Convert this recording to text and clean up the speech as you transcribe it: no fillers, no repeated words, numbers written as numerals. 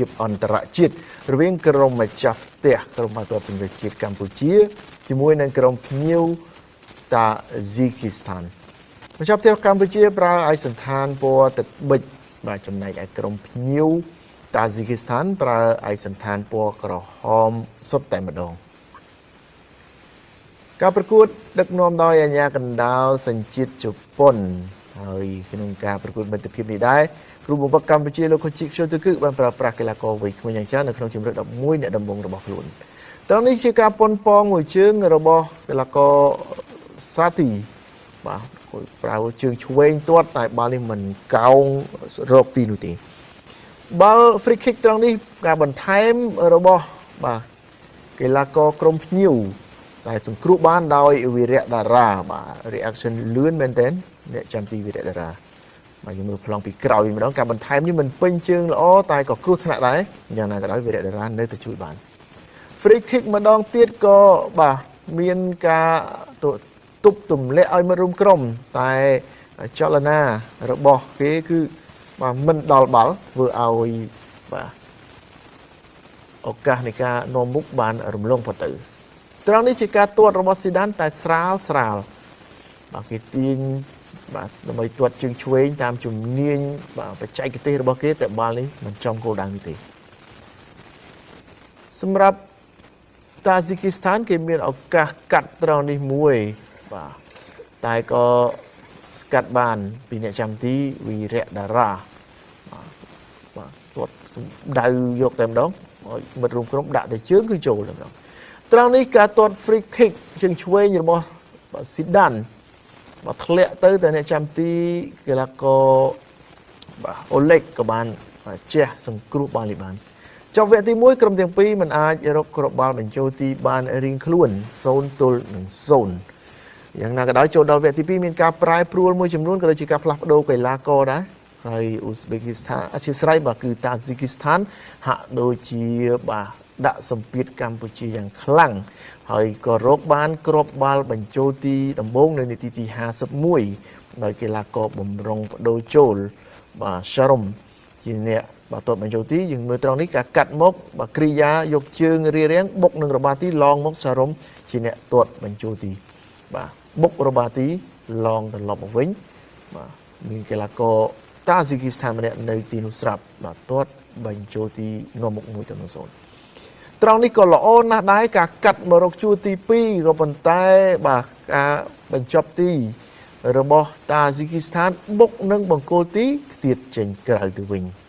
ភាពអន្តរជាតិរវាងក្រុមម្ចាស់ផ្ទះក្រុមបាល់ទាត់ជម្រើសជាតិកម្ពុជាជាមួយនឹងក្រុមភ្ញៀវតាស៊ីគីស្ថានម្ចាស់ផ្ទះកម្ពុជាប្រើឯកសណ្ឋានពណ៌ទឹកប៊ិចបាទចំណែកឯក្រុមភ្ញៀវតាស៊ីគីស្ថានប្រើឯកសណ្ឋានពណ៌ក្រហមសុទ្ធតែម្ដងការប្រកួតដឹកនាំដោយអាជ្ញាកណ្ដាលសញ្ជាតិជប៉ុនហើយក្នុងការប្រកួតមិត្តភាពនេះដែរគ្រូបង្វឹកកម្ពុជាលោកខូជីខ្ជូស៊ូគឹបានប្រើប្រាស់កីឡាករវ័យក្មេងយ៉ាងច្រើននៅក្នុងជម្រើស11អ្នកដំបូងរបស់ខ្លួនត្រង់នេះជាការប៉ុនប៉ងមួយជើងរបស់កីឡាករសាទីបាទគាត់ប្រើជើងឆ្វេងទាត់តែបាល់នេះមិនកោងរកទីនោះទេបាល់ free kick ត្រង់នេះការបន្ថែមរបស់បាទកីឡាករក្រុមភ្ញៀវតែសង្គ្រោះបានដោយវីរៈតារាបាទ reaction លឿនមែនទែនអ្នកចាំទីវីរៈតារាបាទយើងមើលប្លង់ពីក្រោយវិញម្ដងការបន្ថែមនេះមិនពេញជើងល្អតែក៏គ្រោះថ្នាក់ដែរយ៉ាងណាក៏ដោយវីរៈតារានៅតែជួយបាន free kick ម្ដងទៀតក៏បាទមានការទប់ទម្លាក់ឲ្យមិត្តរួមក្រុមតែចលនារបស់គេគឺបាទមិនដល់បាល់ធ្វើឲ្យបាទឱកាសនៃការនាំមុខបានរំលងផុតទៅត្រង់នេះជាការទាត់របស់ស៊ីដានតែស្រាលស្រាលបាទគេទាញបាទដើម្បីទាត់ជើងឆ្វេងតាមជំនាញបាទបច្ចេកទេសរបស់គេតែបាល់នេះមិនចំគោលដៅនេះទេសម្រាប់តាស៊ីគីស្ថានគេមានឱកាសកាត់ត្រង់នេះមួយបាទតែក៏ស្កាត់បានពីអ្នកចាំទីវីរៈតារាបាទបាទទាត់សម្ដៅយកតែម្ដងឲ្យមិត្តរួមក្រុមដាក់តែជើងគឺចូលតែម្ដងត្រង់នេះការទាត់ free kick ជើងឆ្វេងរបស់បាទស៊ីដានបាទធ្លាក់ទៅតែអ្នកចាំទីកីឡាករបាទអូឡិកក៏បានជះសង្គ្រោះបាល់នេះបានចប់វគ្គទី1ក្រុមទាំងពីរមិនអាចរកគ្រាប់បាល់បញ្ចូលទីបានរៀងខ្លួន0ទល់នឹង0យ៉ាងណាក៏ដោយចូលដល់វគ្គទី2មានការប្រែប្រួលមួយចំនួនក៏ដូចជាការផ្លាស់ប្ដូរកីឡាករដែរហើយអ៊ូស្បេគីស្ថានអធិស្ឋានបាទគឺតាស៊ីគីស្ថានហាក់ដូចជាបាទដាក់សម្ពាធកម្ពុជាយ៉ាងខ្លាំងហើយក៏រកបានគ្រាប់បាល់បញ្ចូលទីដំបូងនៅនាទីទី51ដោយកីឡាករបំរុងបដូរចូលបាទសារ៉ុមជាអ្នកបាទទាត់បញ្ចូលទីយើងមើលត្រង់នេះការកាត់មកបាទគ្រីយ៉ាយកជើងរារាំងបុកនឹងរបាទីឡងមកសារ៉ុមជាអ្នកទាត់បញ្ចូលទីបាទបុករបាទីឡងត្រឡប់មកវិញបាទមានកីឡាករតាស៊ីគីស្ថានម្នាក់នៅទីនោះស្រាប់បាទទាត់បញ្ចូលទីនាំមុខ1-0ត្រង់នេះក៏ល្អណាស់ដែរការកាត់មករកជួរទី2ក៏ប៉ុន្តែបាទការបញ្ចប់ទីរបស់តាស៊ីគីស្ថានបុកនឹងបង្គោលទីខ្ទាតចេញក្រៅទៅវិញ។